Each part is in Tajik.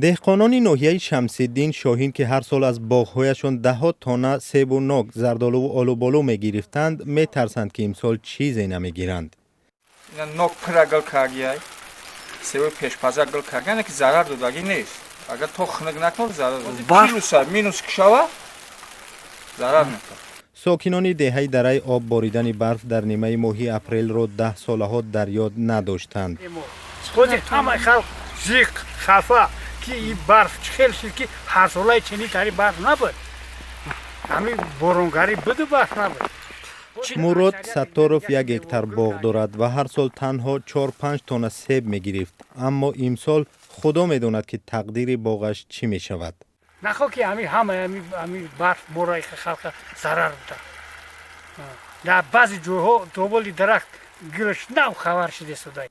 Деҳқонони ноҳияи Шамсиддин Шоҳин, ки ҳар сол аз боғҳояшон даҳҳо тонна себу нок, зардолуву олуболу мегирифтанд, метарсанд, ки имсол чизе намегиранд. Нок пира гул кардияй, себои пешпаза гул кард, ки зарар додагӣ нест. Агар то хунук накунад, зарар, плюса минус кишава, зарар мекунад. Сокинони деҳаи Дараи Об боридани барф дар нимаи моҳи апрелро 10 солаҳо дар ёд надоштанд. Ҳамаи халқ зиқ, хафа, ки и барф чӣ хел шуд, ки ҳарсолаи чунин тари барф набуд. Ҳамин боронгарӣ буду, барф набуд. Мурод Сатторов 1 гектар боғ дорад ва ҳар сол танҳо 4-5 тонна себ мегирифт, аммо имсол Худо медонад, ки тақдири боғаш чӣ мешавад. Нахо, ки ҳамин ҳама ҳамин барф мораи халқа зарар буда. Дар баъзе ҷойҳо тоболи дарахт гилаш нав хабар шудесуда.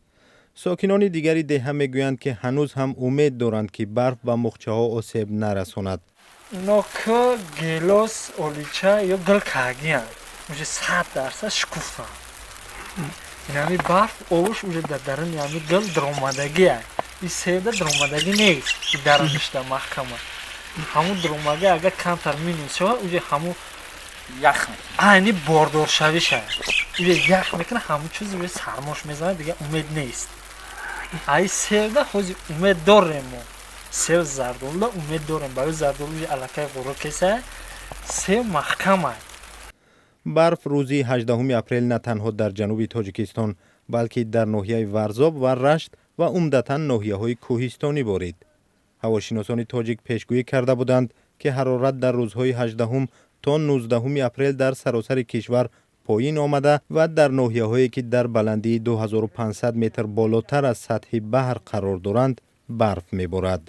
Сокинони дигари деҳа мегӯянд, ки ҳанӯз ҳам умед доранд, ки барф ба мухчаҳо осеб нарасонад. Нок, гелос, олича ё гул кагиянд, уже 100% шукуфтанд. Инами барф овуш уже дар даруни ҳами гул даромадагия. И себда даромадагӣ нест, и дарунишда маҳкама. Ҳамун даромадагӣ агар камтар минус шавад, уже ҳамун ях. Айни бордоршавиша уже ях мекунад, ҳамун чиз уже сармош мезанад, дигар умед нест. Ай себда ҳозир умед дорем мо, себ, зардолуда умед дорем, барои зардолу уже аллакай ғурур кеса, себ маҳкамай. Барф рӯзи 18 апрел на танҳо дар ҷануби Тоҷикистон, балки дар ноҳияи Варзоб ва Рашт ва умдатан ноҳияҳои кӯҳистонӣ борид. Ҳавошиносони тоҷик пешгӯӣ карда буданд, ки ҳарорат дар рӯзҳои 18 то 19 апрел дар саросари кишвар поин омада ва дар ноҳияҳое, ки дар баландии 2500 метр болотар аз сатҳи баҳр қарор доранд, барф меборад.